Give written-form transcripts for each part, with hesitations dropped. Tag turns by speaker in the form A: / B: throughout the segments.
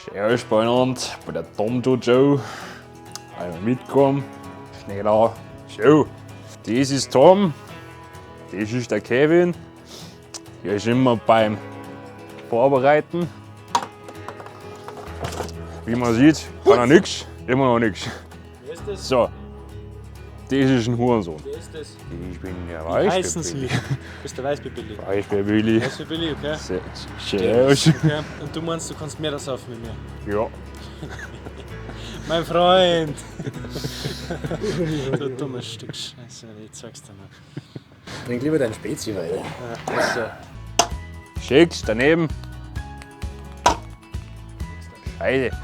A: Servus beieinander bei der Tom Jojo. Einmal mitkommen. Schneller. So, das ist Tom. Das ist der Kevin. Hier ist immer beim Vorbereiten. Wie man sieht, kann er nichts. Immer noch nichts.
B: Wer ist das?
A: So, das ist ein Hurensohn.
B: Wer ist das?
A: Ich bin der
B: Wie heißen Sie?
A: Weißbier.
B: Bist der Weißbier-Billy?
A: Weißbier-Billy.
B: Weißbier-Billy, okay.
A: Servus.
B: Okay. Und du meinst, du kannst mehr das auf mit mir?
A: Ja.
B: Mein Freund! Du dummes Stück Scheiße, ich zeig's dir mal.
C: Trink lieber deinen Spezi weiter.
B: Ja, besser.
A: Schicks daneben. Scheiße.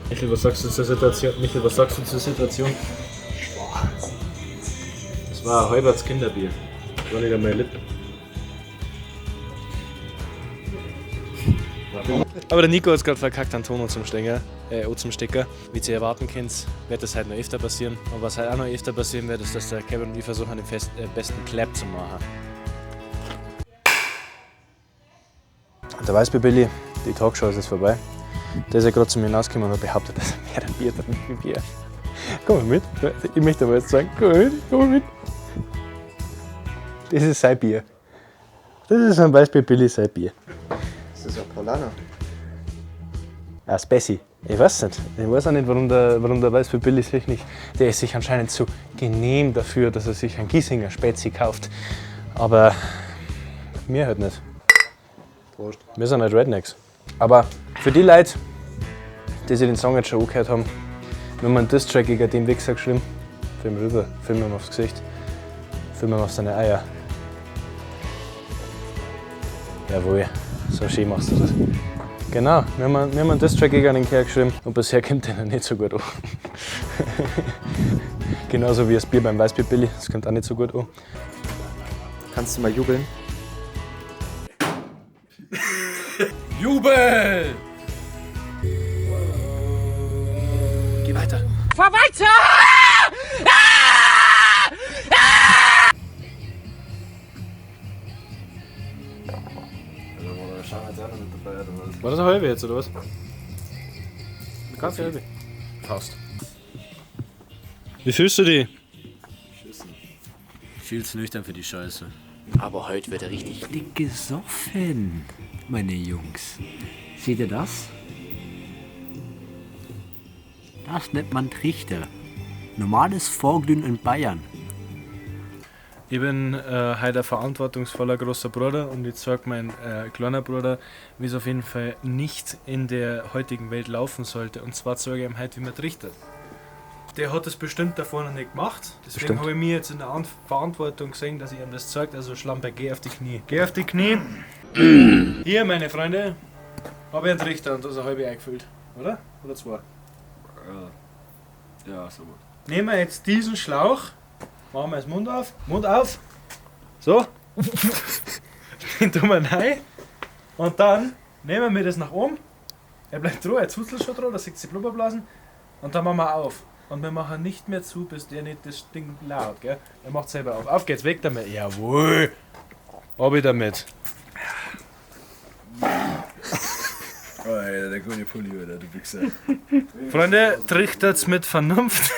B: Michael, was sagst du zur Situation? Michael, was sagst du zur Situation? Das war ein halberts Kinderbier. Das war nicht einmal ein Liter. Aber der Nico hat gerade verkackt, einen Tono zum Stecker, zum Stecker. Wie ihr erwarten könnt, wird das halt noch öfter passieren. Und was halt auch noch öfter passieren wird, ist, dass der Kevin und ich versuchen, den besten Clap zu machen. Der Weißbier Billy, die Talkshow ist jetzt vorbei. Der ist ja gerade zu mir hinausgekommen und hat behauptet, dass er mehr Bier trinkt wie wir. Komm mal mit, ich möchte aber jetzt sagen, komm mal mit, komm mal mit. Das ist sein Bier. Das ist ein Weißbier Billy sein Bier.
C: Das ist ein Paulaner.
B: Ah, Spezi. Ich weiß nicht. Ich weiß auch nicht, warum der Weißbier Billy sich nicht. Der ist sich anscheinend zu genehm dafür, dass er sich ein Giesinger Spezi kauft. Aber mir halt nicht.
C: Prost.
B: Wir sind halt Rednecks. Aber für die Leute, die sich den Song jetzt schon angehört haben, wenn man einen Diss-Track gegen den Wichser geschrieben, film rüber, film ihm aufs Gesicht, film ihm auf seine Eier. Jawohl, so schön machst du das. Genau, wir haben einen Diss-Track gegen den Kerl geschrieben und bisher kommt der noch nicht so gut an. Genauso wie das Bier beim Weißbier Billy, das kommt auch nicht so gut an.
C: Kannst du mal jubeln?
B: Jubel! Geh weiter.
D: Fahr weiter!
B: War das eine halbe jetzt, oder was? Eine ganze halbe. Passt. Wie fühlst du dich?
E: Viel zu nüchtern für die Scheiße. Aber heute wird er richtig dick gesoffen, meine Jungs. Seht ihr das? Das nennt man Trichter. Normales Vorglühen in Bayern.
B: Ich bin heute ein verantwortungsvoller großer Bruder und ich zeig mein kleiner Bruder, wie es auf jeden Fall nicht in der heutigen Welt laufen sollte. Und zwar zeige ich ihm heute, wie man trichtert. Der hat das bestimmt davor noch nicht gemacht. Deswegen habe ich mir jetzt in der Verantwortung gesehen, dass ich ihm das zeigt. Also Schlampe, geh auf die Knie. Geh auf die Knie. Hier, meine Freunde, habe ich einen Trichter und da ist eine halbe eingefüllt. Oder? Oder zwei?
E: Ja, so gut.
B: Nehmen wir jetzt diesen Schlauch, machen wir jetzt Mund auf, Mund auf, so, den tun wir rein und dann nehmen wir das nach oben, er bleibt dran, er zuzelt schon dran, da sieht die Blubberblasen und dann machen wir auf. Und wir machen nicht mehr zu, bis der nicht das Ding laut, gell? Er macht selber auf. Auf geht's, weg damit. Jawohl! Hab ich damit.
E: Alter, der grüne Pulli, Alter, du Wichser.
B: Freunde, trichtert's mit Vernunft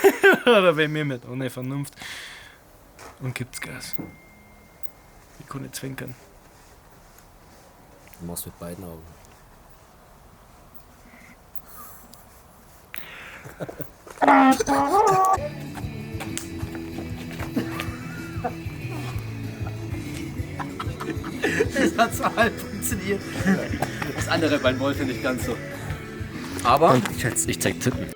B: oder wenn mir mit ohne Vernunft und gibt's Gas. Ich kann nicht zwinkern.
E: Du machst mit beiden Augen. Das hat so halb funktioniert. Das andere Bein wollte nicht ganz so. Aber ich zeig Tippen.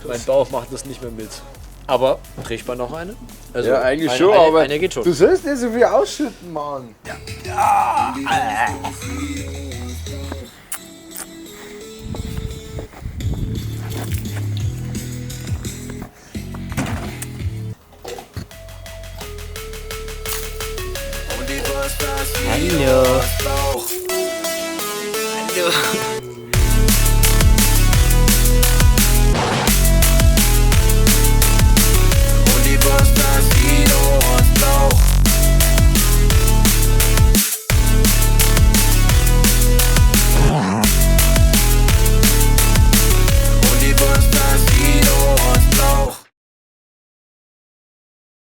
E: Mein Bauch macht das nicht mehr mit. Aber kriegt man noch eine? Also
C: Ja, eigentlich schon, aber
E: Eine geht schon.
C: Du sollst nicht so viel ausschütten, Mann.
E: Ja.